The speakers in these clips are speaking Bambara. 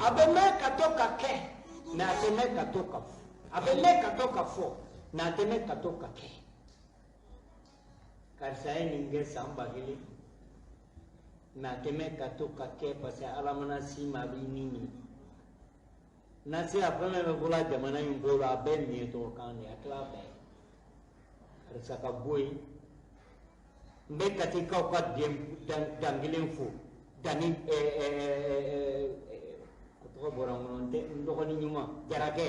A bɛ mɛn ka to ka kɛ, mais a tɛ mɛn ka to ka fɔ. A bɛ mɛn ka to ka fɔ, mais a tɛ mɛn ka to ka kɛ. Karisa ye nin kɛ san 1000, mais a tɛ mɛn ka to ka kɛ parce que Ala mana s'i ma a b'i ni minɛ. N'a sera fɛn fɛn bɛ bɔla jamana in bolo, a bɛɛ miɲɛtɔ kan de, a tila bɛɛ. Karisa ka bɔ yen, n bɛ Katikaw ka dan kelen fo, danni a tɔgɔ bɔra n kɔnɔ, n tɛ n dɔgɔnin ɲuman Jarakɛ.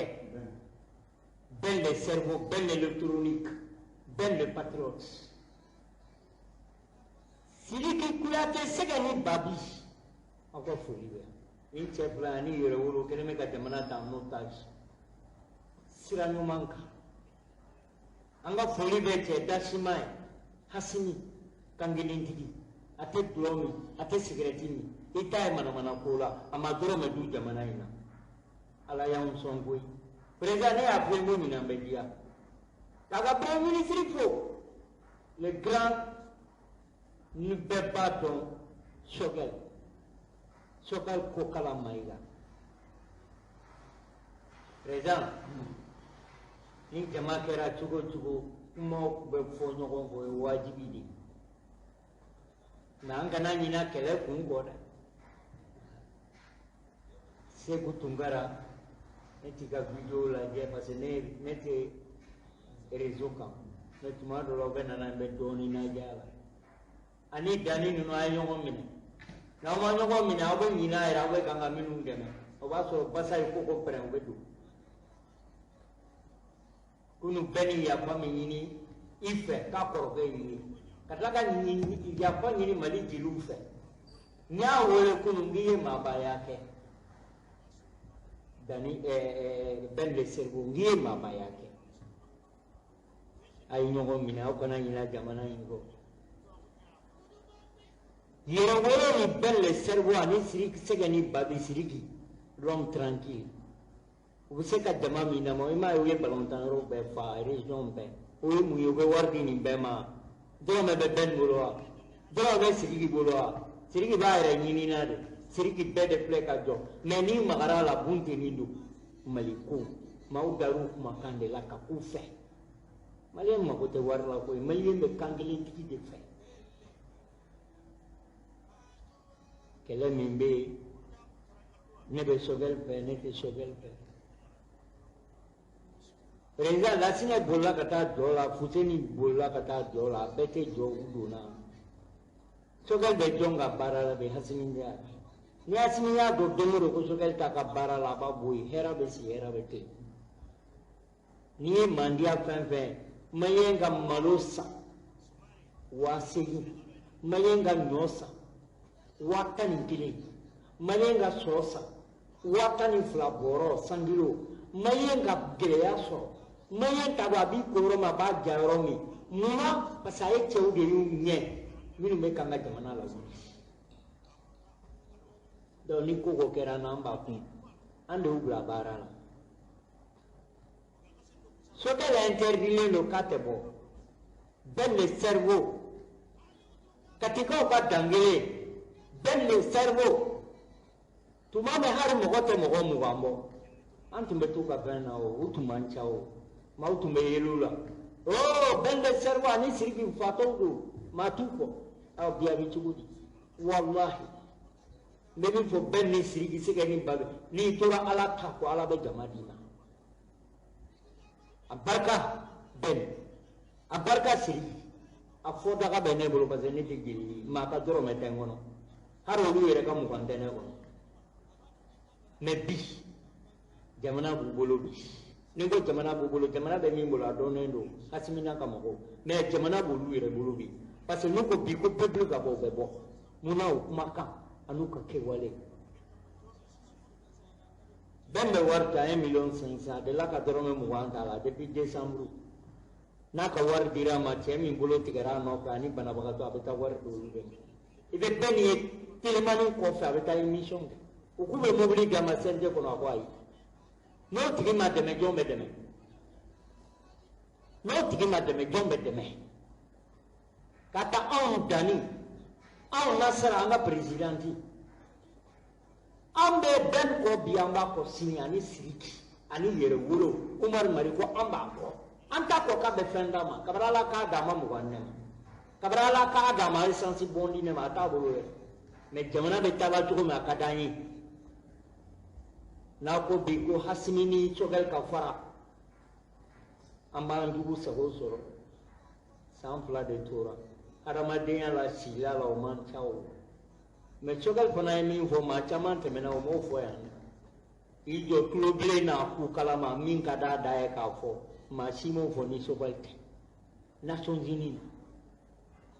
Ben le cerveau, Ben l'électronique, Ben le patriote. Sidiki Kuyate Sɛgɛ ni Babi, aw ka foli bɛ yan. Ni cɛ fila ani Yɛrɛwolo kɛlen bɛ ka jamana ta en otage sira ɲuman kan. An ka foli bɛ cɛ Dasima ye, Hasimi kankelentigi, a tɛ dulɔ min, a tɛ sigɛrɛti min, i ta ye manamana ko la, a ma dɔrɔmɛ dun jamana in na. Ala y'anw sɔn koyi. Président, ne y'a f'i ye n ko ɲinan bɛ diya. K'a ka premier ministre fo, le grand, ni bɛɛ b'a dɔn, Choguel, Choguel Kokala Mayiga. Président, ni jama kɛra cogo o cogo, kumaw bɛ fɔ ɲɔgɔn kɔ, o ye wajibi de ye. Mais an kana ɲinɛ kɛlɛ kun kɔ dɛ. Seku Tunkara, ne t'i ka vidéo lajɛ parce que ne tɛ réseau kan, mais tuma dɔ la u bɛ nana n bɛ dɔɔnin lajɛ a la. Ani danni ninnu, a ye ɲɔgɔn minɛ. N'aw ma ɲɔgɔn minɛ, aw bɛ ɲinɛ a yɛrɛ, aw bɛ kan ka minnu dɛmɛ, o b'a sɔrɔ basa ye koko pɛrɛn, u bɛ don. Kunu bɛɛ ni yafa min ɲini i fɛ k'a kɔrɔkɛ y'i ye, ka tila ka yafa ɲini Mali jeliw fɛ. N y'a wele kunu, n k'i ye maabaya kɛ. Dani Ben le cerveau, n k'i ye maabaya kɛ. A ye ɲɔgɔn minɛ, aw kana ɲinɛ jamana in kɔ. Yɛrɛwolo ni Ben le cerveau ani Sidiki Sɛgɛ ni Babi Sidiki, l'homme tranquille. U bɛ se ka jama min lamɔ, i m'a ye u ye balontan yɔrɔ bɛɛ fa, région bɛɛ. O ye mun ye? U bɛ wari di nin bɛɛ ma. Dɔrɔmɛ bɛ Ben bolo wa? Dɔrɔmɛ bɛ Sidiki bolo wa? Sidiki b'a yɛrɛ ɲini na de. Sidiki bɛɛ de filɛ ka jɔ. Mais n'i magara a la, bunteni don. Mali ko, maaw dar'u kumakan de la ka k'u fɛ. Maliyɛn mako tɛ wari la koyi, maliyɛn bɛ kan kelentigi de fɛ. Kɛlɛ min bɛ yen, ne bɛ Choguel fɛ, ne tɛ Choguel fɛ. Président Lasinɛ bolila ka taa jɔ la, Fuseni bolila ka taa jɔ la, a bɛɛ tɛ jɔ, u donna. Choguel bɛ jɔn ka baara la bi? Hasimi tɛ. Ni Hasimi y'a dɔn don o don ko Choguel t'a ka baara la, a b'a bɔ yen, hɛrɛ bɛ sigi, hɛrɛ bɛ tilen. N'i ye mandiya fɛn fɛn, maliyɛn ka malo san 8000, maliyɛn ka ɲɔ san 11,000, maliyɛn ka sɔ san 12,000 bɔrɔ 100 kilo, maliyɛn ka gɛlɛya sɔrɔ, maliyɛn t'a dɔn a b'i ko yɔrɔ min, a b'a ja yɔrɔ min. Munna? Parce que a ye cɛw de y'u ɲɛ minnu bɛ k'an ka jamana lawuli. Donc ni ko ko kɛra an na, an b'a kun, an de y'u bila baara la. Sokɛ interdilen don k'a tɛ bɔ. Ben le cerveau, Katikaw ka dankelen, Ben le cerveau. Tuma min hali mɔgɔ tɛ mɔgɔ 20 bɔ, an tun bɛ t'u ka fɛn na o, u tun man ca o, maaw tun bɛ yɛlɛ u la. Oh, Ben le cerveau ani Sidiki fatɔw don, maa t'u kɔ. Aw bi a bɛ cogo di? Walahi, n bɛ min fɔ Ben ni Sidiki Sɛgɛ ni Babi, n'i tora Ala ta kɔ, Ala bɛ jama d'i ma. A barika Ben, a barika Sidiki, a fɔ daga bɛ ne bolo parce que ne tɛ jeli ye, maa ka dɔrɔmɛ tɛ n kɔnɔ, hali olu yɛrɛ ka 20 tɛ ne kɔnɔ. Mais bi jamana b'u bolo bi. Ni n ko jamana b'u bolo, jamana bɛ min bolo a dɔnnen don, Hasimi n'a ka mɔgɔw. Mais jamana b'olu yɛrɛ bolo bi, parce que n'u ko bi ko peuple ka bɔ, u bɛ bɔ. Munna? O kumakan an'u ka kɛwale. Bɛn bɛ wari ta 1 million 500, a delila ka dɔrɔmɛ 20 t'a la depuis décembre. N'a ka wari dira a ma, cɛ min bolo tigɛra a nɔfɛ ani banabagatɔ, a bɛ taa wari d'olu de ma. I bɛ bɛn nin ye telimani kɔfɛ, a bɛ taa émission kɛ. U k'u bɛ mobili d'a ma CNT kɔnɔ, a ko ayi. N'o tigi ma dɛmɛ, jɔn bɛ dɛmɛ? N'o tigi ma dɛmɛ, jɔn bɛ dɛmɛ? Ka taa anw danni, anw nasara an ka présidente. An bɛ bɛn kɔ bi, an b'a kɔ sini, ani Sidiki ani Yɛrɛwolo, Umaru Mariko, an b'a kɔ. An t'a kɔ k'a bɛ fɛn d'a ma. Kabini Ala k'a d'a ma 20 ne ma, kabini Ala k'a d'a ma essence bɔn di ne ma, a t'a bolo dɛ. Mais jamana bɛ taa cogo min, a ka d'an ye. N'a ko bi ko Hasimi ni Choguel ka fara, an b'an jugu sago sɔrɔ. San 2 de tora adamadenya la, sigila la, o man ca o. Mais Choguel fana ye min fɔ, maa caman tɛmɛna o m'o fɔ yan. I jɔ tulo bilen n'a ku kalama, min ka d'a da ye k'a fɔ, maa si m'o fɔ ni Choguel tɛ. Nations Unies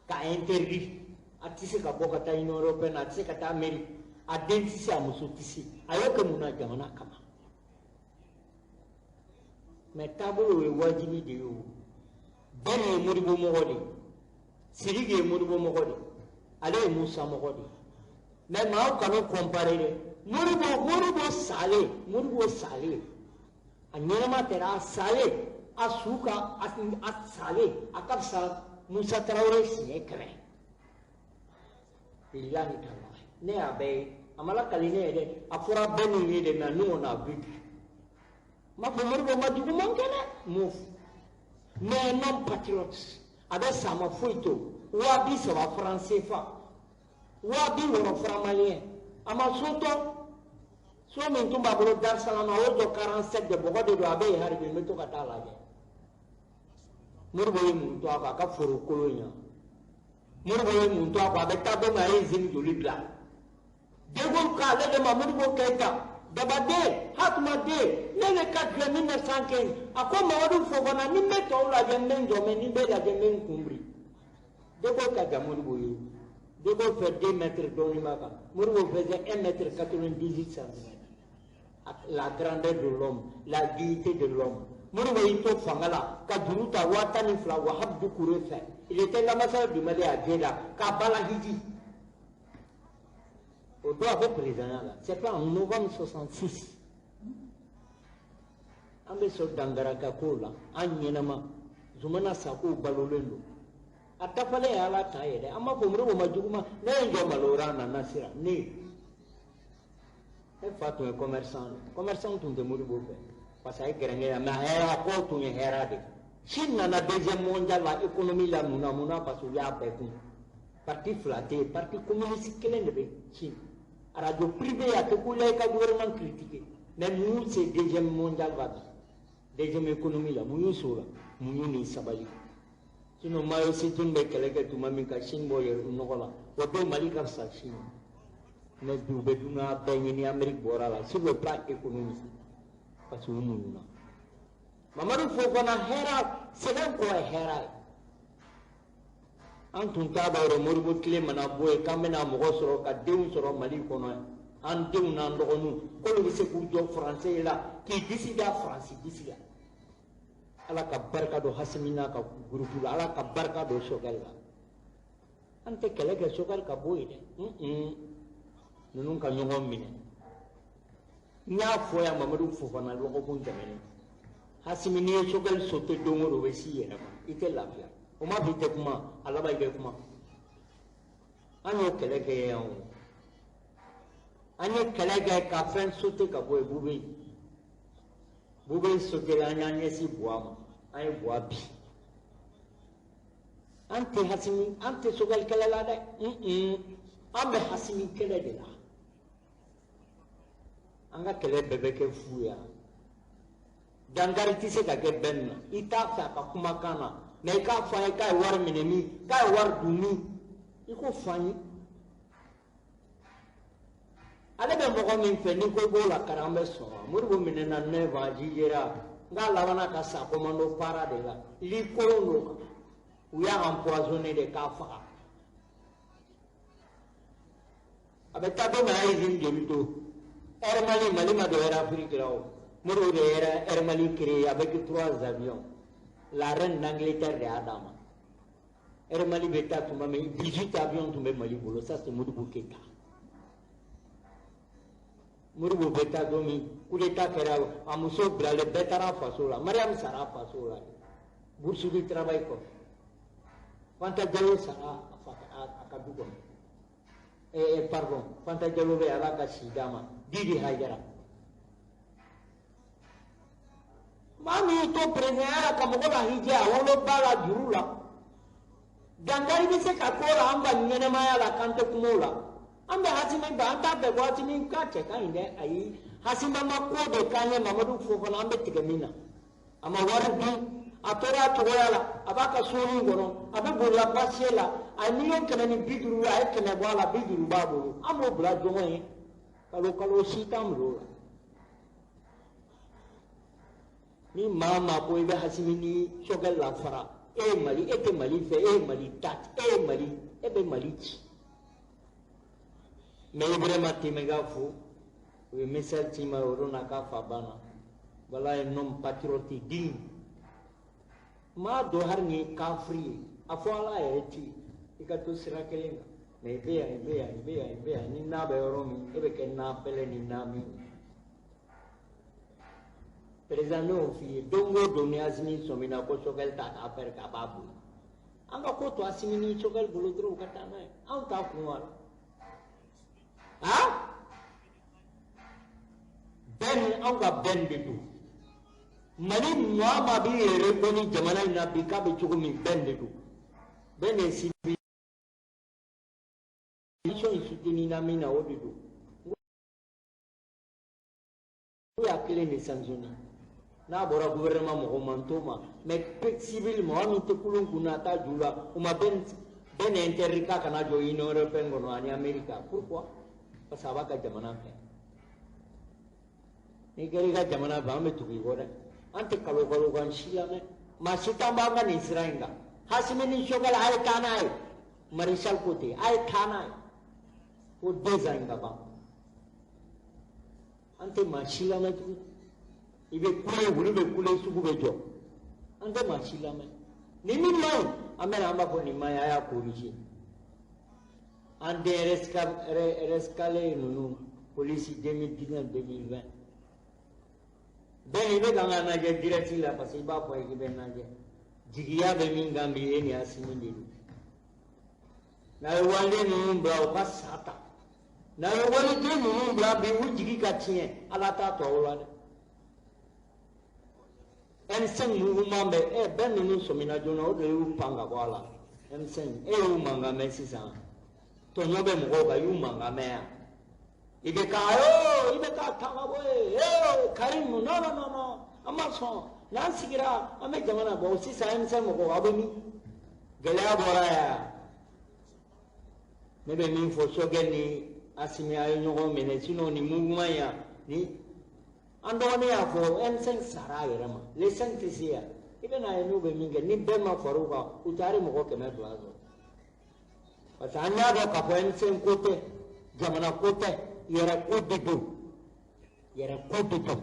k'a interdit, a tɛ se ka bɔ ka taa Union européenne, a tɛ se ka taa Amérique, a den tɛ se, a muso tɛ se. A y'o kɛ mun na? Jamana kama. Mais taabolo ye wajibi de ye o. Bɛn ye Modibo mɔgɔ de ye, Sidiki ye Modibo mɔgɔ de ye, ale ye Musa mɔgɔ de ye. Mais maaw kan'o comparer dɛ. Modibo salen, Modibo salen, a ɲɛnama tɛ dɛ, a salen, a su ka a salen, a ka fisa Musa Tarawele siɲɛ 100. Bilahi talahi, ne y'a bɛɛ ye, a ma lakali ne ye dɛ, a fɔra bɛɛ n'u ye de, mais nous on a vécu. N b'a fɔ Modibo ma juguman kɛ dɛ, m'o fɔ. Mais un homme patriote, a bɛ sa, a ma foyi to, 30 000 francs CFA, 60 000 francs malien, a ma so tɔ. So min tun b'a bolo Dar Salam, a y'o jɔ 47 de, bɔgɔ de don, a bɛ yen hali bi, n bɛ to ka taa lajɛ. Modibo ye mun to a kɔ? A ka foro kolon in na. Modibo ye mun to a kɔ? A bɛ taa don min, a ye usine joli bila? De Gaulle k'ale de ma, Modibo Keyita, Dabaden, Hatumaden, ne le 4 juin 1915, a ko Mamadu Fofana, ni n bɛ tɔw lajɛ n bɛ n jɔ, mais ni n bɛ lajɛ n bɛ n kun biri. De Gaulle ka jan Modibo ye. De Gaulle fait 2 mètres dɔɔnin b'a kan. Modibo faisait 1 mètre 98 centimètres. La grandeur de l'homme, la dignité de l'homme. Modibo y'i to fanga la ka juru ta 12 000 Wahab Doucouré fɛ. Il était l'ambassadeur du Mali à Jeddah, k'a balahiji. O don a bɛ président la. C'est en novembre 66. An bɛ sɔn Dangara ka kow la, an ɲɛnama. Zumana Sako balolen don. A dafalen ye Ala ta ye dɛ. An b'a fɔ Modibo ma juguman. Ne ye n jɔ Maloran na Nasira. Ne fa tun ye commerçant de. Commerçant tun tɛ Modibo fɛ. Parce que a ye gɛrɛngɛ yan, mais a hɛrɛ kɔ tun ye hɛrɛ de. Chine nana deuxième mondial la économie la mun na, mun na? Parce que u y'a bɛɛ kun. Parti fila tɛ yen, parti communiste kelen de bɛ Chine. Radio privé a tɛ ko la i ka gouvernement critiquer. Mais mun y'u se deuxième mondial la bi? Deuxième économie la, mun y'u s'o la? Mun y'u ni sabali? Sinon Mao Tse-tung bɛ kɛlɛ kɛ tuma min ka Chine bɔ yɛrɛ nɔgɔ la, o don Mali ka fisa Chine. Mais bi u bɛ dunan bɛɛ ɲini, Amérique bɔra la sur le plan économique parce que u muɲuna. Mamadu Fofana, hɛrɛ sɛgɛn kɔ ye hɛrɛ ye. An tun t'a dɔn yɛrɛ, Modibo tile mana bɔ yen k'an bɛna mɔgɔ sɔrɔ ka denw sɔrɔ Mali kɔnɔ yan. An denw n'an dɔgɔninw k'olu bɛ se k'u jɔ faransɛ la k'i disi da Faransi disi la. Ala ka barika don Hasimi n'a ka groupe la, Ala ka barika don Choguel la. An tɛ kɛlɛ kɛ Choguel ka bɔ yen dɛ. Ninnu ka ɲɔgɔn minɛ. N y'a fɔ yan Mamadu Fofana lɔgɔkun tɛmɛnen. Hasimi, n'i ye Choguel sauté don o don, o bɛ s'i yɛrɛ ma, i tɛ lafiya. O ma fɔ i tɛ kuma, a laban i bɛ kuma. An y'o kɛlɛ kɛ yan o. An ye kɛlɛ kɛ ka fɛn sauté ka bɔ yen, Bube. Bube sauté, an y'an ɲɛsin Buwa ma, an ye Buwa bi. An tɛ Hasimi, an tɛ Choguel kɛlɛ la dɛ. An bɛ Hasimi kɛlɛ de la. An ka kɛlɛ bɛɛ bɛ kɛ fu ye. Dankari tɛ se ka kɛ bɛn na. I t'a fɛ a ka kumakan na, mais i k'a fɔ an ye k'a ye wari minɛ min, k'a ye wari dun min, i k'o fɔ an ye. Ale bɛ mɔgɔ min fɛ, n'i ko i b'o lakari, an bɛ sɔn wa. Modibo minɛna 9 ans, jijera, n k'a labanna ka sa commando para de la. Li kolon don, u y'a empoisonné de k'a faga. A bɛ taa don min, a ye usine joli to? Air Mali, Mali ma don Air Afrique la o. Modibo de ye Air Mali créé avec 3 avions. La reine d'Angleterre de y'a d'a ma. Air Mali bɛ taa tuma min, 18 avions tun bɛ Mali bolo, ça c'est Modibo Keïta. Modibo bɛ taa don min, coup d'état kɛra, a muso bilalen, bɛɛ taara a faso la. Mariam sara a faso la. Bourse du travail kɔfɛ. Fanta Diallo sara a ka du kɔnɔ. Pardon, Fanta Diallo bɛ, Ala ka si d'a ma. Didi Hayidara. Maa min y'i to perezidanya la ka mɔgɔ lahijɛ a woloba la juru la, dankari bɛ se ka k'o la an ka ɲɛnɛmaya la k'an tɛ kuma o la. An bɛ Hasimi ba, an t'a fɛ ko Hasimi k'a cɛ ka ɲi dɛ, ayi. Hasimi ma ko de k'an ye Mamadu Fofana, an bɛ tigɛ min na. A ma wari dun, a tora a cogoya la, a b'a ka sonin kɔnɔ, a bɛ bolila pasiye la, a ye 150 miliyɔn, a ye 100 bɔ a la, 50 b'a bolo. An b'o bila jɔngɔ ye, kalo kalo si t'an bolo o la. Ni maa maa ko i bɛ Hasimi ni Sogɛli lafara, e ye Mali, e tɛ Mali fɛ, e ye Mali ta, e ye Mali, e bɛ Mali ci. Mɛ Ibrahima Tɛmɛga fo, o ye message ci ma o don na k'a fa banna. Voilà un homme patriote digne. Maa dɔ hali ni ye kafiri ye, a fɔ Ala yɛrɛ ti i ka to sira kelen kan. Mɛ i bɛ yan, i bɛ yan, i bɛ yan, i bɛ yan, ni n'a bɛ yɔrɔ min, e bɛ kɛ n'a bɛlɛ ni n'a min. Président ne y'o f'i ye, don o don ni Asimi sɔmina ko Sogɛli t'a ka affaire kɛ, a b'a bolo. An ka ko to Asimi ni Sogɛli bolo dɔrɔn u ka taa n'a ye. Anw t'a kun wa? Han? Bɛn, anw ka bɛn de don. Mali maa maa b'i yɛrɛ ko ni jamana in na bi k'a bɛ cogo min, bɛn de don. Bɛn de ye civilisation in soutenir na min na, o de don. U y'a kelen de sanctionné. N'a bɔra gouvernement mɔgɔ man t'o ma, mais civil mɔgɔ min tɛ kulun kun na a t'a ju la, u ma bɛn bɛn interdit k'a kana jɔ Union européenne kɔnɔ ani Amérique. Pourquoi? Parce que a b'a ka jamana fɛ. N'i kɛra i ka jamana fɛ, an bɛ tugu i kɔ dɛ. An tɛ kalo kalo kan si lamɛn. Maa si t'an b'an ka nin sira in kan. Hasimi ni Sogɛli, a ye taa n'a ye. Maréchal ko ten, a ye taa n'a ye. Ko 2 ans in ka ban. An tɛ maa si lamɛn tugun. I bɛ kule, wulu bɛ kule, sugu bɛ jɔ. An tɛ maa si lamɛn. Ni min man ɲi, an bɛ na an b'a fɔ nin man ɲi, a y'a corriger. An den rescalé ninnu, polisi 2019 2020. Bɛɛ i bɛ kan ka lajɛ direct la parce que i b'a fɔ k'i bɛ lajɛ. Jigiya bɛ min kan bi, e ni Asimi de don. N'a ye waliden ninnu bila u ka sa ta. N'a ye waliden ninnu bila bi u jigi ka tiɲɛ, Ala t'a to aw la dɛ. M5 mouvement bɛ ɛ bɛɛ ninnu sɔmina joona, o de y'u pan ka bɔ a la. M5 e y'u mankan mɛn sisan. Tɔɲɔ bɛ mɔgɔw kan, i y'u mankan mɛn yan. I bɛ ka oo, i bɛ ka ta ka bɔ yen, ee Karim, non non non non, an ma sɔn. N'an sigira an bɛ jamana bɔ sisan. M5 mɔgɔw, aw bɛ min? Gɛlɛya bɔra yan. Ne bɛ min fɔ Sogɛli ni Asimi, a ye ɲɔgɔn minɛ, sinon nin mouvement yan ni an dɔgɔnin y'a fɔ, M5 sara a yɛrɛ ma. Les 5 tɛ se yan. I bɛ n'a ye n'u bɛ min kɛ, ni bɛɛ ma far'u kan, u tɛ hali mɔgɔ 200 sɔrɔ. Parce que an y'a dɔn k'a fɔ M5 ko tɛ, jamana ko tɛ, yɛrɛ ko de don. Yɛrɛ ko de don.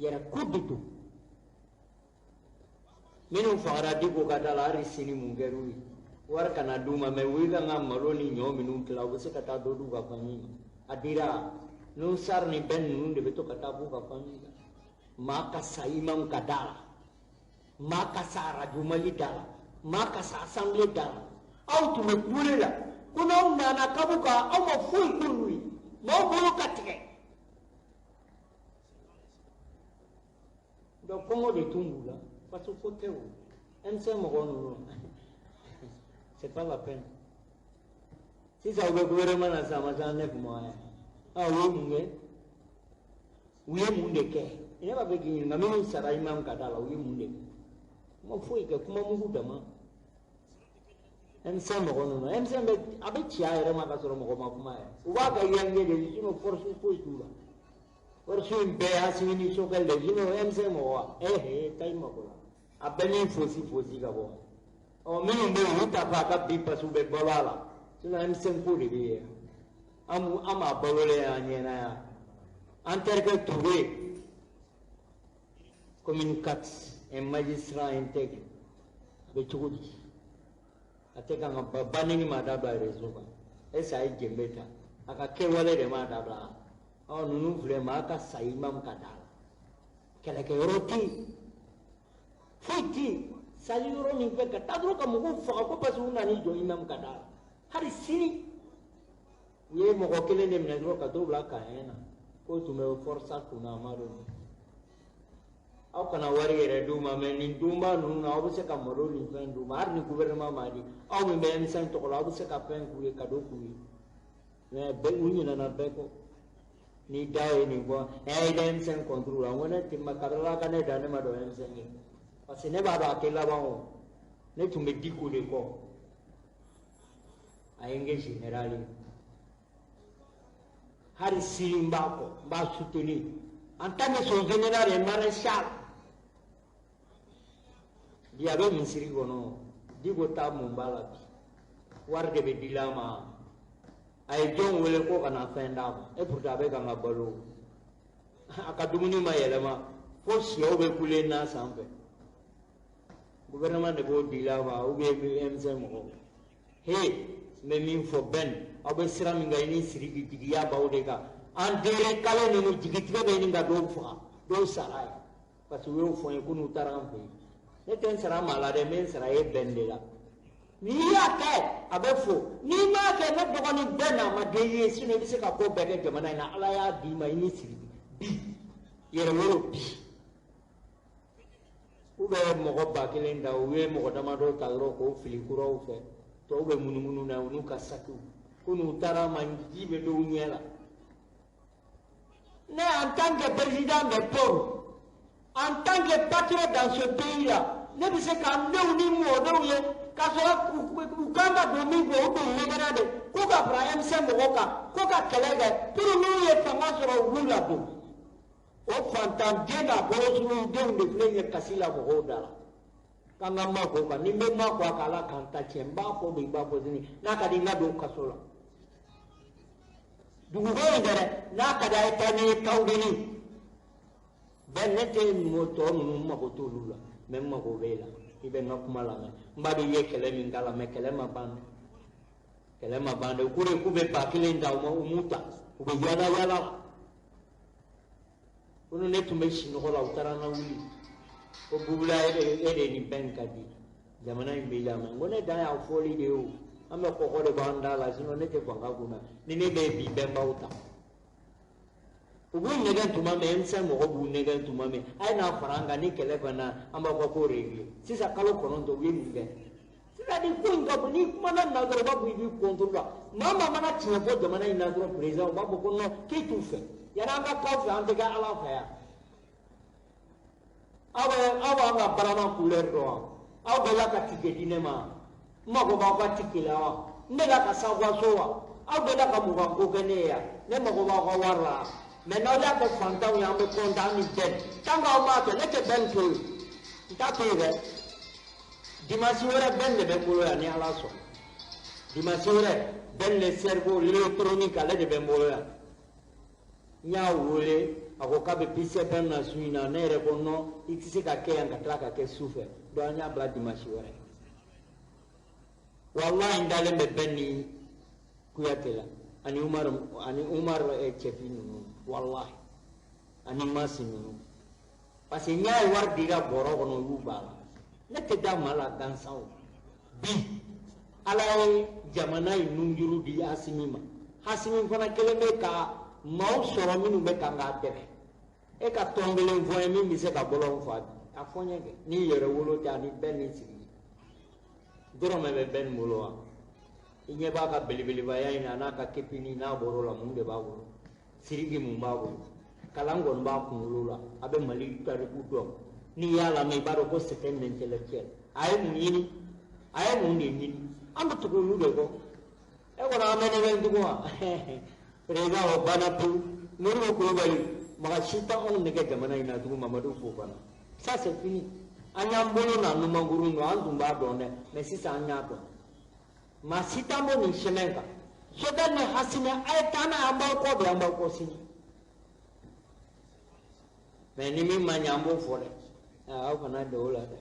Yɛrɛ ko de don. Minnu fagara Diko ka da la, hali sini mun kɛr'u ye? Wari kana d'u ma, mɛ u kan ka malo ni ɲɔ minnu tila, u bɛ se ka taa dɔ d'u ka famille ma. A dira n'u sari ni bɛn ninnu de bɛ to ka taa b'u ka famille la. Maa ka sa imam ka da la, maa ka sa arajo Mali da la, maa ka sa assemblée da la. Aw tun bɛ kule la ko n'aw nana kabu kan, aw ma foyi k'olu ye, maaw bolo ka tigɛ. Donc kɔngɔ de tun b'u la, parce que ko tɛ o. M5 mɔgɔ ninnu, c'est pas la peine. Sisan u bɛ gouvernement na sisan, a ma se 9 mois ye. Ah, u ye mun kɛ? U ye mun de kɛ? Ne b'a fɛ k'i ɲininka, minnu sara imam ka da la, u ye mun de kɛ? U ma foyi kɛ, kuma mugu dama. M5 mɔgɔ ninnu, M5 bɛ a bɛ ci a yɛrɛ ma ka sɔrɔ mɔgɔ ma kuma yɛrɛ. U b'a ka yange de, sinon force foyi t'u la. Force in bɛɛ Asimi ni Sogɛli de, sinon M5 mɔgɔ wa? Eh, taa i mako la. A bɛɛ ni fosi fosi ka bɔ. Ɔ minnu bɛ yen, olu t'a fɔ a ka bi parce que u bɛ balo a la. Sinon M5 ko de bɛ yen. An b'a balolen y'an ɲɛna yan. An terikɛ Touré, commune 4, un magistrat intègre, a bɛ cogo di? A tɛ kan ka banni ma dabila réseau kan. Est ce que a ye jenbe ta? A ka kɛwale de m'a dabila. Ɔ ninnu filɛ, maa ka sa imam ka da la. Kɛlɛkɛyɔrɔ tɛ yen, foyi tɛ yen. Sali yɔrɔ min fɛ ka taa dɔrɔn ka mɔgɔw faga ko parce que u nan'i jɔ imam ka da la. Hali sini U ye mɔgɔ kelen de minɛ dɔrɔn ka t'o bila camp na, k'o tun bɛ forçat kunna, a ma dɔn. Aw kana wari yɛrɛ d'u ma, mais nin donba ninnu na, aw bɛ se ka malo ni fɛn d'u ma. Hali ni gouvernement m'a di, aw min bɛ M5 tɔgɔ la, aw bɛ se ka fɛn k'u ye, cadeau k'u ye. Mais bɛɛ, u ɲinɛna bɛɛ kɔ. Ni da ye nin fɔ, ɛ, i bɛ M5 contre la. N ko ne tɛ ma kabila ka ne da, ne ma dɔn M5 ye, parce que ne b'a dɔn a tɛ laban. O ne tun bɛ Diko de kɔ, a ye n kɛ général ye. Hali sini n b'a kɔ, n b'a soutenir en tant que son général et maréchal. Bi a bɛ misiri kɔnɔ. Diko ta mun b'a la bi? Wari de bɛ di a ma. A ye jɔn wele ko ka na fɛn d'a ma? Et pourtant a bɛ kan ka balo, a ka dumuni ma yɛlɛma, fo sɛw bɛ kule n'a sanfɛ. Gouvernement de b'o di a ma ou bien M5 mɔgɔw. He, n bɛ min fɔ Ben, aw bɛ sira min kan, i ni Sidiki, jigiya b'aw de kan. An den kale ninnu, jigitigɛ bɛ ɲini ka dɔw faga, dɔw sara ye, parce que u y'o fɔ n ye ko n'u taara an fɛ yen. Ne tɛ n sara maa la dɛ, n bɛ n sara e Ben de la. N'i y'a kɛ, a bɛ fo. N'i m'a kɛ, ne dɔgɔnin bɛɛ n'a ma den ye. Sinon i bɛ se ka ko bɛɛ kɛ jamana in na. Ala y'a d'i ma, i ni Sidiki bi yɛrɛwolo bi. U bɛ mɔgɔ 1000 ta, u ye mɔgɔ damadɔ ta dɔrɔn k'o fili kuraw fɛ. Tɔw bɛ munumunu na, u n'u ka sakiw, ko n'u taara ma, ji bɛ dɔw ɲɛ la. Ne, en tant que président des pauvres, en tant que patriote dans ce pays-là, ne bɛ se k'an denw ni mɔdenw ye k'a sɔrɔ u kan ka don min fɛ, o don ɲɛgɛnna de ko ka fara M5 mɔgɔw kan, ko ka kɛlɛ kɛ pour n'u ye fanga sɔrɔ, u b'u ladon. O fantanden n'a bɔlɔsurudenw de filɛ nin ye kasi la mɔgɔw da la. K'an ka ma k'o kan. Ni n bɛ ma k'o kan, Ala k'an ta tiɲɛ. N b'a fɔ bi, n b'a fɔ sini. N'a ka di n ka don kaso la dugukolo in tɛ dɛ, n'a ka di a ye taa ni ye Kawudeni bɛɛ. Ne tɛ mɔgɔ tɔ ninnu, n mago t'olu la, mais n mago b'e la. I bɛ n ka kuma lamɛn. N b'a dɔn i ye kɛlɛ min k'a la, mais kɛlɛ ma ban dɛ, kɛlɛ ma ban dɛ. U ko de k'u bɛ 1000 ta, u ma, u m'u ta, u bɛ yaala yaala la. Ko ne tun bɛ sunɔgɔ la, u taara n lawuli ko Bubula, e de ni bɛn ka di, jamana in b'i la. Mɛ n ko ne dan y'a fɔli de ye. O an bɛ kɔkɔ de b'an da la, sinon ne tɛ fanga kunna. Ni ne bɛ bi, bɛn b'aw ta. U b'u nɛgɛn tuma min, M5 mɔgɔ b'u nɛgɛn tuma min, a ye n'a fara an kan ni kɛlɛ banna, an b'a fɔ k'o réglé. Sisan kalo 9, u ye mun kɛ? C'est-à-dire ko in ka bon. N'i kumana nin na dɔrɔn, u b'a fɔ i b'i contre la. Maa maa mana tiɲɛ fɔ jamana in na dɔrɔn, président, u b'a fɔ ko non, k'e t'u fɛ. Yanni an ka k'aw fɛ, an tɛ kɛ Ala fɛ yan. Aw bɛ, aw b'an ka barama couleur dɔn wa? Aw delila ka ticket di ne ma? N mago b'aw ka ticket la wa? N delila ka s'aw ka so wa? Aw delila ka mugan ko kɛ ne ye yan? Ne mago b'aw ka wari la. Mais n'aw y'a kɛ fantanw ye, an bɛ content. An ni bɛn. Tant qu'aw m'a kɛ, ne tɛ bɛn to yen, n t'a to yen dɛ. Dimanche wɛrɛ, bɛn de bɛ n bolo yan, ni Ala sɔnna. Dimanche wɛrɛ, Ben le cerveau l'électronique, ale de bɛ n bolo yan. N y'a wele, a ko k'a bɛ Peace FM na su in na. Ne yɛrɛ ko non, i tɛ se ka kɛ yan ka tila ka kɛ su fɛ. Donc an y'a bila dimanche wɛrɛ. Walahi, n dalen bɛ bɛn ni Kuyate la, ani Umar, ani Umar Cɛfi ninnu, walahi, ani Masi ninnu, parce que n y'a ye wari dira bɔrɔ kɔnɔ, u y'u b'a la. Ne tɛ da maa la gansan. O bi, Ala ye jamana in nunjuru di Asimi ma. Asimi fana kelen bɛ ka maaw sɔrɔ minnu bɛ kan k'a dɛmɛ. E ka tɔn kelen fɔ n ye min bɛ se ka bɔlɔn fa bi. A fɔ n ye kɛ n'i yɛrɛ wolo tɛ, ani bɛɛ ni sigi dɔrɔmɛ bɛ bɛɛ nin bolo wa? I ɲɛ b'a ka belebelebaya in na, n'a ka kepini n'a bɔr'o la, mun de b'a bolo? Sidiki, mun b'a bolo? Kalan kɔni b'a kunkolo la, a bɛ Mali tariku dɔn. N'i y'a lamɛn, i b'a dɔn ko c'est un intellectuel. A ye mun ɲini? A ye mun de ɲini? An bɛ tugu olu de kɔ. E kɔni, an bɛ nɛgɛ tugun wa? Président, o banna pewu. Modibo Kulubali, maga si tɛ anw nɛgɛ jamana in na tugun. Mamadu Fofana, ça c'est fini. An y'an bolo n'a numankuru don, an tun b'a dɔn dɛ, mais sisan an y'a dɔn. Maa si t'an bɔ nin chemin kan. Sokɛ ni Hasimi, a ye taa n'a ye. An b'aw kɔ bi, an b'aw kɔ sini. Mais ni min ma ɲɛ, an b'o fɔ dɛ. Aw kana don o la dɛ.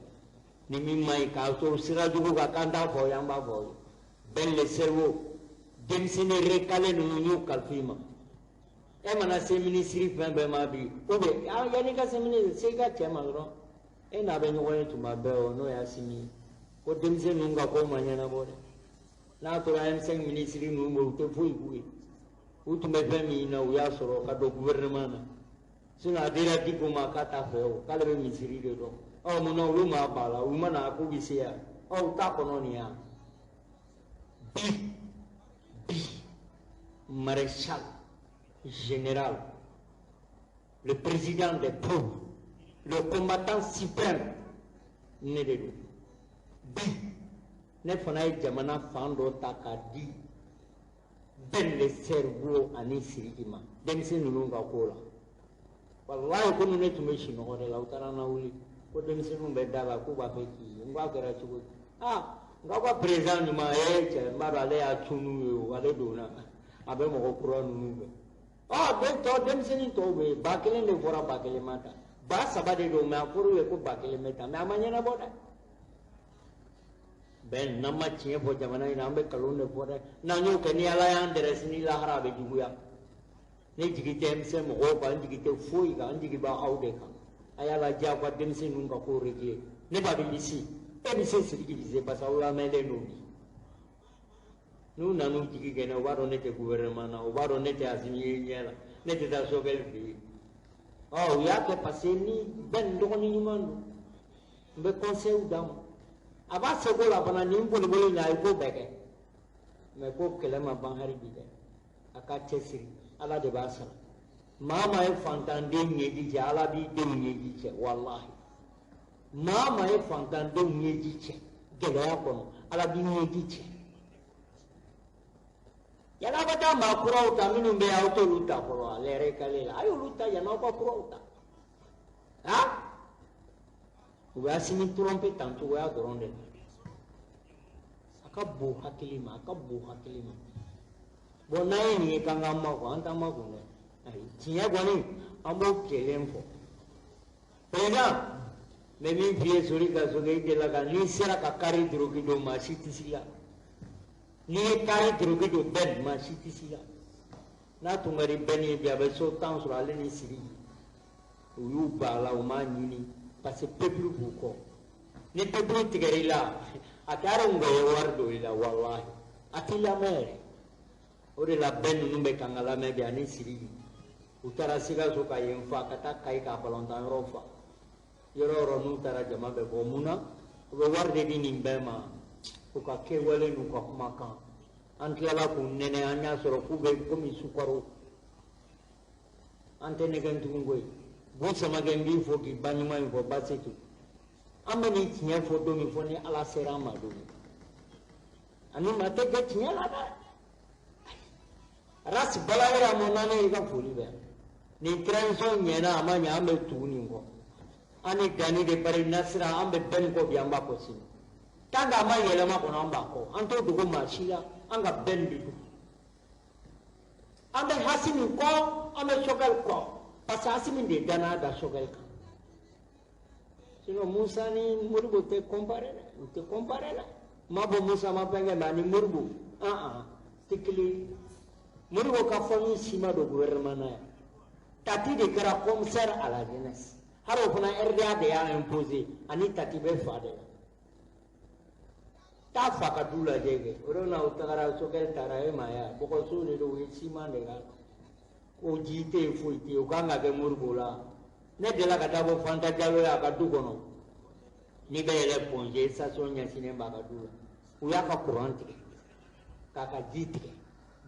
Ni min ma ɲi k'a to sira jugu kan, k'an t'a fɔ aw ye, an b'a fɔ aw ye. Ben le cerveau, denmisɛnnin recalé ninnu y'u kalifa i ma. E mana se minisiri fɛn bɛɛ ma bi, ou bien yanni i ka se minisiri, se i ka cɛ ma dɔrɔn, e n'a bɛ ɲɔgɔn ye tuma bɛɛ, o n'o ye Asimi ye. Ko denmisɛnnin ninnu ka ko ma ɲɛnabɔ dɛ. N'a tora M5 minisiri ninnu bolo, u tɛ foyi k'u ye. U tun bɛ fɛn min na, u y'a sɔrɔ ka don gouvernement na. Sinon a dira Dicko ma k'a t'a fɛ o, k'ale bɛ misiri de dɔn. Ɔ, mun na olu ma ba la? U ma na k'u bɛ se yan. Ɔ, u t'a kɔnɔ nin yan. Bi bi, maréchal général, le président des pauvres, le combattant suprême, ne de don. Bi ne fana ye jamana fan dɔ ta k'a di Ben le Cerveau ani Sidiki ma, denmisɛn ninnu ka ko la. Walayi, komi ne tun bɛ sunɔgɔ de la, u taara n lawuli ko denmisɛnninw bɛ da la k'u b'a fɛ k'i ye. N ko a kɛra cogo di? Aa, n k'aw ka président ɲuman ye cɛ, n b'a dɔn ale y'a tunu ye o, ale donna a bɛ mɔgɔ kura ninnu fɛ. Ɔ, den tɔ, denmisɛnnin tɔw bɛ yen, 1000 de fɔra, 1000 ma ta, 3000 de don, mais a fɔr'u ye ko 1000 bɛ ta, mais a ma ɲɛnabɔ dɛ. Bɛn n'an ma tiɲɛ fɔ jamana in na, an bɛ nkalon de fɔ dɛ. N'an y'o kɛ, ni Ala y'an dɛrɛ sini lahara, a bɛ juguya. Ne jigi tɛ M5 mɔgɔw kan, n jigi tɛ foyi kan, n jigi b'aw de kan. A y'a lajɛ aw ka denmisɛn ninnu ka ko régler. Ne b'a dɔn i bɛ se, e bɛ se, Sidiki bɛ se, parce que aw lamɛnlen don bi. N'u nan'u jigi kɛ ne, u b'a dɔn ne tɛ gouvernement na, u b'a dɔn ne tɛ Assimi ye ɲɛ la, ne tɛ taa Choguel fɛ yen. Ɔ, u y'a kɛ parce que ni bɛɛ n dɔgɔnin ɲuman don, n bɛ conseil d'a ma. A b'a seko la fana, nin boliboli in na, a ye ko bɛɛ kɛ, mais ko kɛlɛ ma ban hali bi dɛ. A ka cɛsiri, Ala de b'a sara. Maa maa ye fantanden ɲɛji cɛ, Ala b'i denw ɲɛji cɛ. Walahi, maa maa ye fantandenw ɲɛji cɛ gɛlɛya kɔnɔ, Ala b'i ɲɛji cɛ. Yann'aw ka taa maa kuraw ta, minnu bɛ yen, aw t'olu ta fɔlɔ, ale yɛrɛ k'ale la, a y'olu ta yann'aw ka kuraw ta. Han, u bɛ Assimi tromper tan cogoya dɔrɔn de la. A ka bon hakili ma, a ka bon hakili ma. Bon, n'an ye nin ye k'an k'an makun, an t'an makun dɛ. Ayi, tiɲɛ kɔni, an b'o kelen fɔ. Président, n bɛ min f'i ye, sori ka sokɛ i delila ka n'i sera ka kari doroki don, maa si tɛ s'i la. N'i ye kari doroki don bɛɛ, maa si tɛ s'i la. N'a tun ka di bɛɛ ni bi, a bɛ so 10 sɔrɔ, ale ni Sidiki. U y'u ban a la, u m'a ɲini parce que peuple b'u kɔ. Ni peuple tigɛr'i la, a tɛ hali ngɔyɔ wari don i la. Walahi, a t'i lamɛn yɛrɛ. O de la bɛɛ ninnu bɛ kan ka lamɛn bi, ani Sidiki. U taara Sikaso ka yen fa, ka taa Kayi ka balontan yɔrɔ fa. Yɔrɔ o yɔrɔ n'u taara, jama bɛ bɔ. Mun na? U bɛ wari de di nin bɛɛ ma, u ka kɛwale n'u ka kumakan. An tilala k'u nɛnɛ, an y'a sɔrɔ k'u bɛ komi sukaro. An tɛ nɛgɛn tugun koyi. Bu Samakɛ, n b'i fo k'i ba ɲuman in fɔ Basetu. An bɛ nin tiɲɛ fɔ don min, fɔ ni Ala sera an ma don min, ani maa tɛ kɛ tiɲɛ la dɛ. Ras Balayira mɔ naani, i ka foli bɛ yan. Nin transition ɲɛna, a ma ɲɛ, an bɛ tugu nin kɔ. An ni Gani de bari nasira, an bɛ bɛn kɔ bi, an b'a kɔ sini. Tant que a ma yɛlɛma kɔnɔ, an b'a kɔ, an t'o dogo maa si la. An ka bɛn de don. An bɛ Assimi kɔ, an bɛ Choguel kɔ, parce que Assimi de danna da Choguel kan. Sinon Musa ni Modibo tɛ comparer dɛ, u tɛ comparer dɛ. N m'a fɔ Musa ma fɛn kɛ, mais ani Modibo, an an tɛ kelen ye. Modibo ka famille si ma don gouvernement na yan. Tati de kɛra commissaire à la jeunesse. Hali o fana, RDA de y'a imposé, ani Tati bɛ fa de la. Taa fa ka du lajɛ kɛ. O de la u tagara, Choguel taara, e ma ye wa? Bɔgɔso de don, u ye ciment de k'a la. Ko ji tɛ yen, foyi tɛ yen, o kan ka kɛ Modibo la. Ne delila ka taa bɔ Fanta Jalo ye a ka du kɔnɔ. N'i bɛ yɛlɛ Point G station ɲɛsinnen b'a ka du la. U y'a ka courant tigɛ, k'a ka ji tigɛ.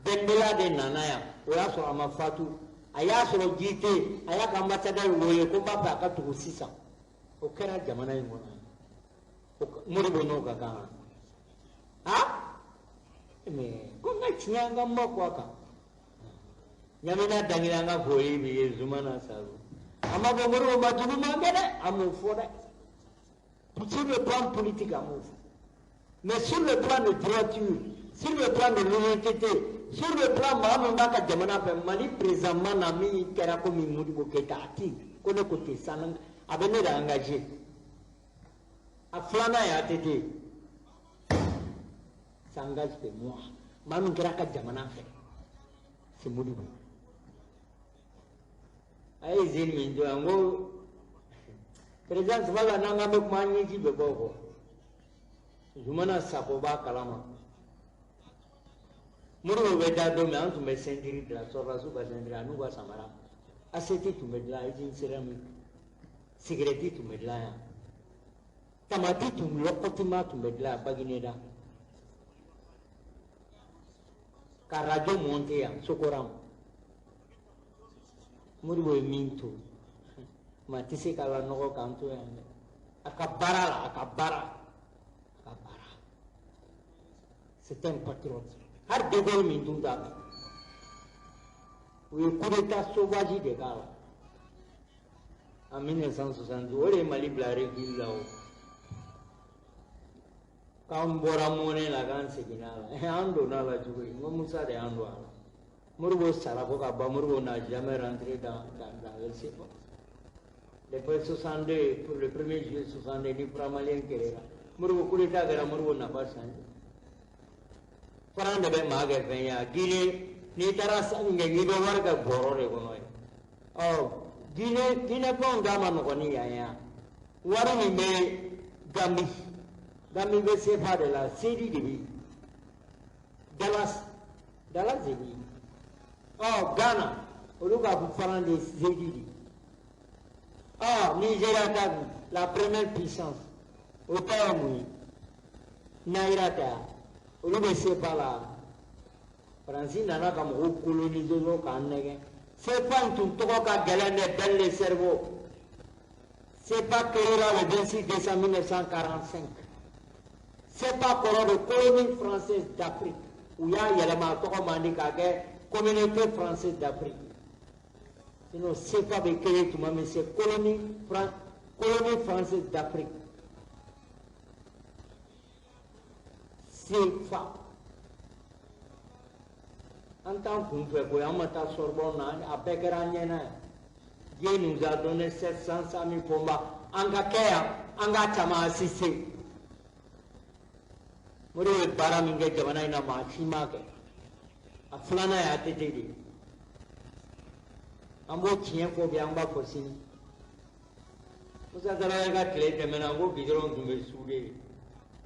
Bɛnbela de nana yan, o y'a sɔrɔ a ma fatu. A y'a sɔrɔ ji tɛ yen, a y'a ka ambassadeur wele ko n b'a fɛ a ka tugu sisan. O kɛra jamana in kɔnɔ yan. Modibo n'o ka kan. Ah, mais ko n ka tiɲɛ, an ka ma kɔ a kan. Ɲamina Dangina, an ka foli b'i ye. Zumana Saro. An b'a fɔ Modibo ma juguman kɛ dɛ, an m'o fɔ dɛ. Sur le plan politique, an m'o fɔ. Mais sur le plan de droiture, sur le plan de l'honnêteté, sur le plan maa min b'a ka jamana fɛ, Mali présentement na, min kɛra komi Modibo Keyita, a ti ko ne ko ten san, a bɛ ne de engagé. A filanan ye ATT. Ça engage que moi. Maa min kɛra a ka jamana fɛ, c'est Modibo. A ye usine min jɔ yan, n ko président Sabala, n'an k'an bɛ kuma, an ɲɛji bɛ bɔ o kɔ. Zumana Sako b'a kalama. Modibo bɛ taa don min, an tun bɛ ceinture dilan, sɔrɔdasiw ka ceinture an'u ka samara. Assiette tun bɛ dilan usine céramique, sigɛrɛti tun bɛ dilan yan, tamati tun lɔkɔtima tun bɛ dilan yan Bagineda, ka radio monter yan Sokoram. Modibo ye min to, maa tɛ se k'a lanɔgɔ k'an to yan dɛ. A ka baara la, a ka baara, a ka baara, c'est un patriote. Hali de Gaulle min tun t'a fɛ, u ye coup d'état sauvage de k'a la en 1962. O de ye Mali bila recul la. O k'an bɔra monnaie la, k'an seginna a la, an donna a la cogo di? N ko Musa de y'an don a la. Modibo sara ko ka ban, Modibo n'a jamais rentré dans le CFA. Depuis 62, pour le 1er juillet 62, ni franc malien créera. Modibo, coup d'état kɛra, Modibo n'a pas changé. Franc de bɛ maa kɛ fɛn ye a Guinée, n'i taara sanni kɛ, n'i bɛ wari kɛ bɔrɔ de kɔnɔ ye. Ɔ Guinée, Guinée fɛnw da ma nɔgɔn ni yan ye. Wari min bɛ Gambie, Gambie bɛ CFA de la, sedi de bɛ yen, Dalasi, Dalasi de bɛ yen. Ɔ Ghana, olu ka franc de sedi de. Ɔ Nigéria ta dun, la première puissance, o ta ye mun ye? Naira ta, olu bɛ CFA la. Faransi nana ka mɔgɔw coloniser dɔrɔn k'an nɛgɛ. CFA in tun tɔgɔ ka gɛlɛn dɛ, belle le cerveau. CFA créera le 26 décembre 1945. CFA kɔrɔ de colonie française d'Afrique. U y'a yɛlɛma, a tɔgɔ man di, k'a kɛ communauté française d'Afrique. Sinon CFA bɛ créé tuma min, c'est colonie française d'Afrique. CFA. An t'an kun fɛ koyi, an ma taa Sorbonne na, a bɛɛ kɛra an ɲɛna yan. Dieu nous a donné 700 000 combats. An ka kɛ yan, an ka caman assister. Modibo ye baara min kɛ jamana in na, maa si m'a kɛ. A filanan ye ATT de ye. An b'o tiɲɛ fɔ bi, an b'a fɔ sini. Musa Tarawele ka tile tɛmɛna, ko goudron tun bɛ soudé.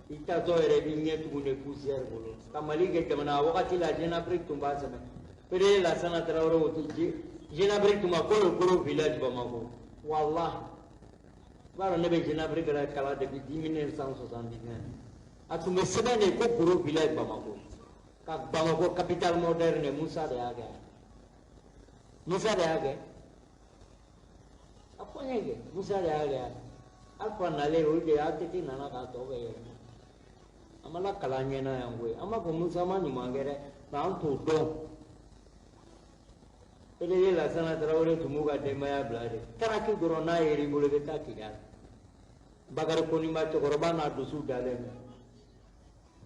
I taatɔ yɛrɛ b'i ɲɛ tugun de poussière bolo. Ka Mali kɛ jamana, a wagati la Jeune Afrique tun b'a sɛbɛn. PDG Lasana Tarawele, o tɛ Jeune Afrique tun ma ko le gros village Bamako. Walahi. I b'a dɔn ne bɛ Jeune Afrique yɛrɛ kalan depuis 1979. A tun bɛ sɛbɛn de ko gros village Bamako. Ka Bamako capitale moderne, Musa de y'a kɛ. Musa de y'a kɛ. A fɔ n ye kɛ Musa de y'a kɛ. Alpha nalen, o de ATT nana k'a tɔ bɛɛ yɛlɛma. An ma lakalan ɲɛna yan koyi. An b'a fɔ Musa ma ɲuman kɛ dɛ, nka an t'o dɔn. PDG Lasana Tarawele tun b'u ka denbaya bila de. Taraki dɔrɔn n'a yer'i bolo, i bɛ taa Kidali. Bakari Koniba cɛkɔrɔba n'a dusu dalen bɛ.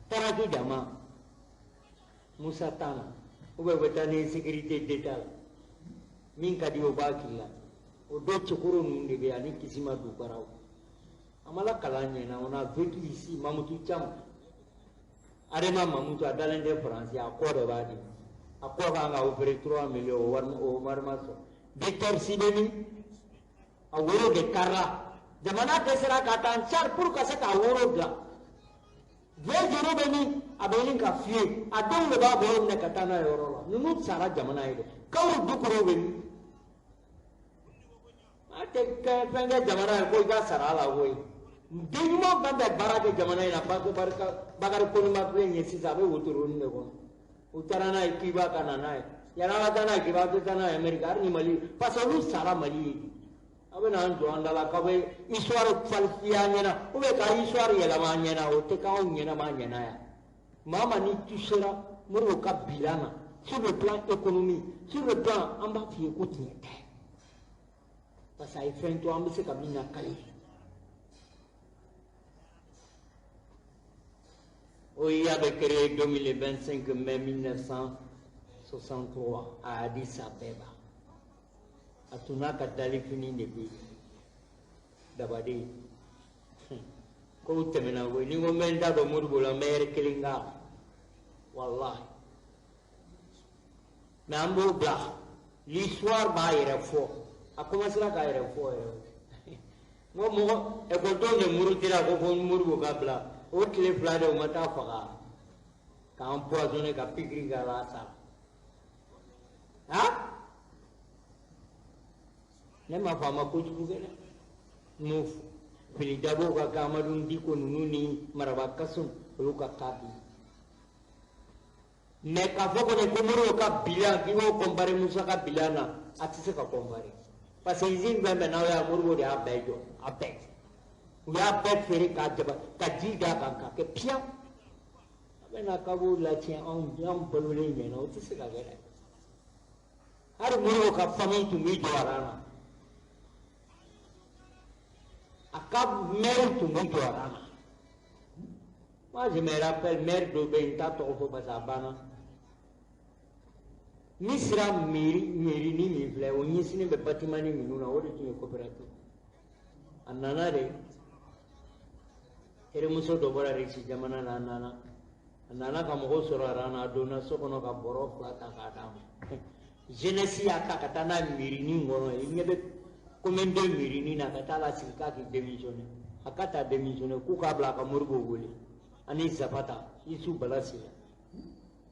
Taraki dama Musa t'a na. Ou bien u bɛ taa ni sécurité d'État la. Min ka di o b'a k'i la. O dɔ cɛkoro ninnu de bɛ yen ani Kisima Dukaraw. An ma lakalan ɲɛna, on a vécu ici. Mamutu Camu. Adama Mamutu a dalen tɛ Faransi, a kɔ de b'a di. A kɔ kan ka opérer 3 millions, o wari, o wari ma sɔrɔ. Victor Sibeni, a woro de karila. Jamana dɛsɛra ka taa en charge pour ka se k'a woro dilan. Vieux juru bɛ min, a bɛ ɲini ka fiyɛ. A denw de b'a bolo minɛ ka taa n'a ye yɔrɔ la. Ninnu sara jamana ye dɛ. Kawu Dukure bɛ min? A tɛ kɛ fɛn kɛ jamana ye ko i ka sara a la koyi. Den ɲuman fɛn bɛɛ baara kɛ jamana in na, Bakari Koniba filɛ nin ye sisan, a bɛ wotoro de kɔnɔ. U taara n'a ye Cuba ka na n'a ye. Yanni an ka taa n'a ye Cuba, an tɛ taa n'a ye Amérique, hali ni Mali, parce que olu sara Mali ye. Aw bɛ n'an jɔ an da la k'aw bɛ histoire falsifier an ɲɛna, ou bien ka histoire yɛlɛma an ɲɛna, o tɛ k'anw ɲɛnama ɲɛna yan. Maa maa n'i touchera Modibo ka bilan na, sur le plan économique, sur le plan, an b'a f'i ye ko tiɲɛ tɛ. Parce que a ye fɛn to an bɛ se ka min lakale. OUA bɛ créé 2025 mai 1963 à Addis Abeba. A tun n'a ka dalifini de bɛ yen. Dabade. Kow tɛmɛna koyi, ni n ko n bɛ n da don Modibo la, n bɛ yɛrɛ kelen k'a la. Walahi. Mais an b'o bila. L'histoire b'a yɛrɛ fɔ. A commencera k'a yɛrɛ fɔ yɛrɛ. N ko mɔgɔ ekɔlidenw de murutira ko fo Modibo ka bila. O tile fila de u ma taa faga. K'a empoisonné ka pikiri k'a la, a sara. Han, ne m'a fɔ a ma kojugu kɛ dɛ. N'o fili dabow ka kɛ Amadu Diko ninnu ni Maraba Kasum olu ka cas bi. Mais k'a fɔ kɔni ko Modibo ka bilan, k'i b'o comparer Musa ka bilan na, a tɛ se ka comparer. Parce que usine fɛn fɛn n'aw y'a, Modibo de y'a bɛɛ jɔ, a bɛɛ. U y'a bɛɛ feere k'a jaba ka ji d'a kan k'a kɛ piyan. A bɛ na k'a b'o latiɲɛ anw balolen ɲɛna, o tɛ se ka kɛ dɛ. Hali Modibo ka famille tun b'i jɔ aran na. A ka maire tun b'i jɔ aran na. Moi, je me rappelle, maire dɔ bɛ yen, n t'a tɔgɔ fɔ parce que a banna. Misira mairie, mairie ni min filɛ, o ɲɛsinnen bɛ bâtiment ni minnu na, o de tun ye coopérative. A nana de, terimuso dɔ bɔra Russie jamana na, a nana. A nana ka mɔgɔw sɔrɔ aran na, a donna so kɔnɔ ka bɔrɔ 2 ta k'a d'a ma. Jeunesse y'a ta ka taa n'a mairie nin kɔnɔ, i ɲɛ bɛ commune de mairie nin na, ka taa lasigi k'a k'i démissionner. A ka taa démissionner, k'u k'a bila a ka Modibo wele. Ani Zapata, Isu Bala Sila.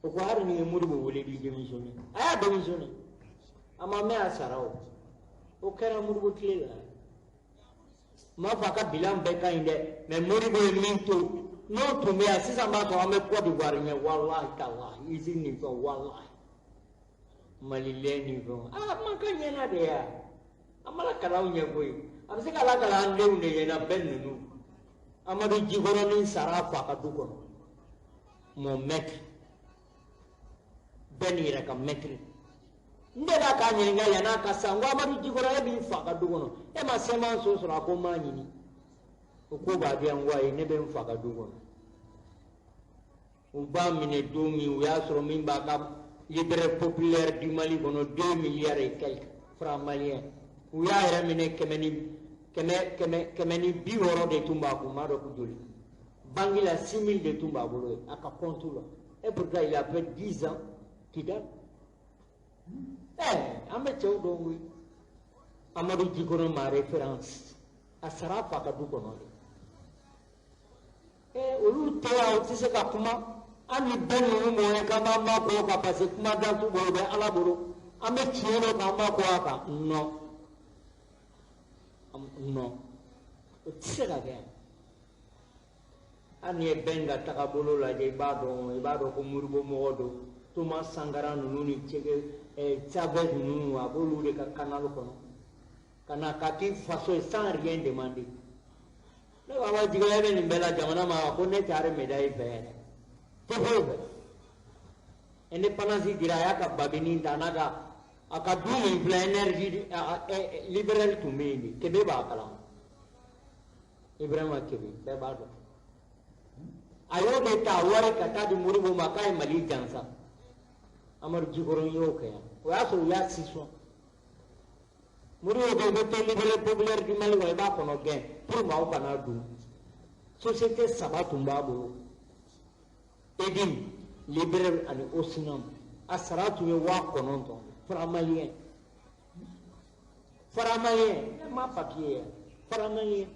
O ko hali ni ye Modibo wele k'i démissionner. A y'a démissionner. A ma mɛn a sara o. O kɛra Modibo tile la. N m'a fɔ a ka bilan bɛɛ ka ɲi dɛ, mais Modibo ye min to, n'o tun bɛ yan sisan b'a sɔrɔ an bɛ Côte d'Ivoire ɲɛ, walahi talahi, usine nin fɛnw, walahi. Malilɛ nin fɛnw. Aa, man ka ɲɛna de ya. An b'a lakali ɲɛ koyi. A bɛ se ka lakali an denw de ɲɛna bɛɛ ninnu. Amadu Jikɔrɔni sara a fa ka du kɔnɔ. Mon maître. Bɛɛ n'i yɛrɛ ka maître. N delila k'a ɲininka yann'a ka sa, n ko Amadu Jikɔrɔ, e b'i fa ka du kɔnɔ, e ma sɛman so sɔrɔ? A ko n m'a ɲini. O ko b'a di yan, ko ayi, ne bɛ n fa ka du kɔnɔ. U b'a minɛ don min, u y'a sɔrɔ min b'a ka Libraire populaire du Mali kɔnɔ, 2 milliards et quelques francs maliens. U y'a yɛrɛ minɛ kɛmɛ ni kɛmɛ kɛmɛ 160 de tun b'a kun, n m'a dɔn ko joli. Banque la, 6 000 de tun b'a bolo yen, a ka compte la. Et pourtant il a fait 10 ans Kidal. An bɛ cɛw dɔn koyi. Amadu Jikɔrɔ ma référence. A sara a fa ka du kɔnɔ de. Olu tɛ yan, u tɛ se ka kuma. An ni bɛɛ ninnu mɔgɔ ye k'an b'an ba kɔ kan parce que kuma da t'u bolo, o bɛ Ala bolo. An bɛ tiɲɛ dɔ k'an ba kɔ a kan. Non. Non. O tɛ se ka kɛ. Hali n'i ye bɛn ka tagabolo lajɛ, i b'a dɔn ko Modibo mɔgɔ don. Thomas Sankara ninnu ni Cɛgɛ Chavez ninnu, a b'olu de ka canal kɔnɔ. Ka na ka k'i faso ye sans rien demander. Ne ko a jigin e bɛ nin bɛɛ la jamana ma, ko ne tɛ hali médaille fɛ yɛrɛ. Tɛ foyi fɛ. Indépendance dira, a y'a ka babini ta n'a ka a ka du min filɛ, énergie libéral tun bɛ yen de. Kebe b'a kalama. Ibrahima Kebe, bɛɛ b'a dɔn. A y'o de ta wari ka taa di Modibo ma k'a ye Mali jansa. Amadu Jikɔrɔni y'o kɛ yan. O y'a sɔrɔ u y'a sisɔn. Modibo ko i bɛ to Libraire populaire du Mali kɔnɔ, i b'a kɔnɔ gɛn pour maaw kana dun. Société 3 tun b'a bolo. Edim, Libraire ani Osinam. A sara tun ye 9000 francs malien. Francs malien, ne ma papier ye. Francs malien.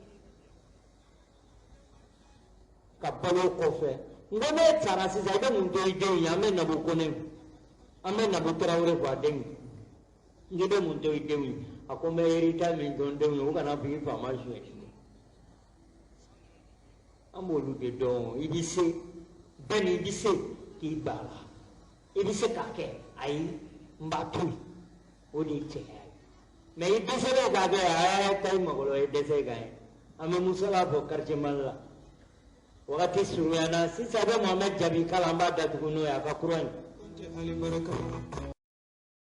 Ka balo kɔfɛ. N ko ne sara sisan, i bɛ mun to i denw ye? An bɛ Nabu Kone, an bɛ Nabu Tarawele fɔ a denw. N k'i bɛ mun to i denw ye? A ko n bɛ héritage min to n denw ye, u kana fɔ i fa ma sonyɛli kɛ. An b'olu de dɔn. I bɛ se bɛɛ ni i bɛ se k'i ban a la. I bɛ se k'a kɛ, ayi, n b'a to yen. O de ye cɛya ye. Mais i dɛsɛlen k'a kɛ, a taa i mago la, i dɛsɛ k'a ye. An bɛ musala fɔ quartier Mali la. Wagati surunyana sisan, a bɛ Mohamed Jabi kala, an b'a datugu n'o ye a ka kura in. Ali baraka.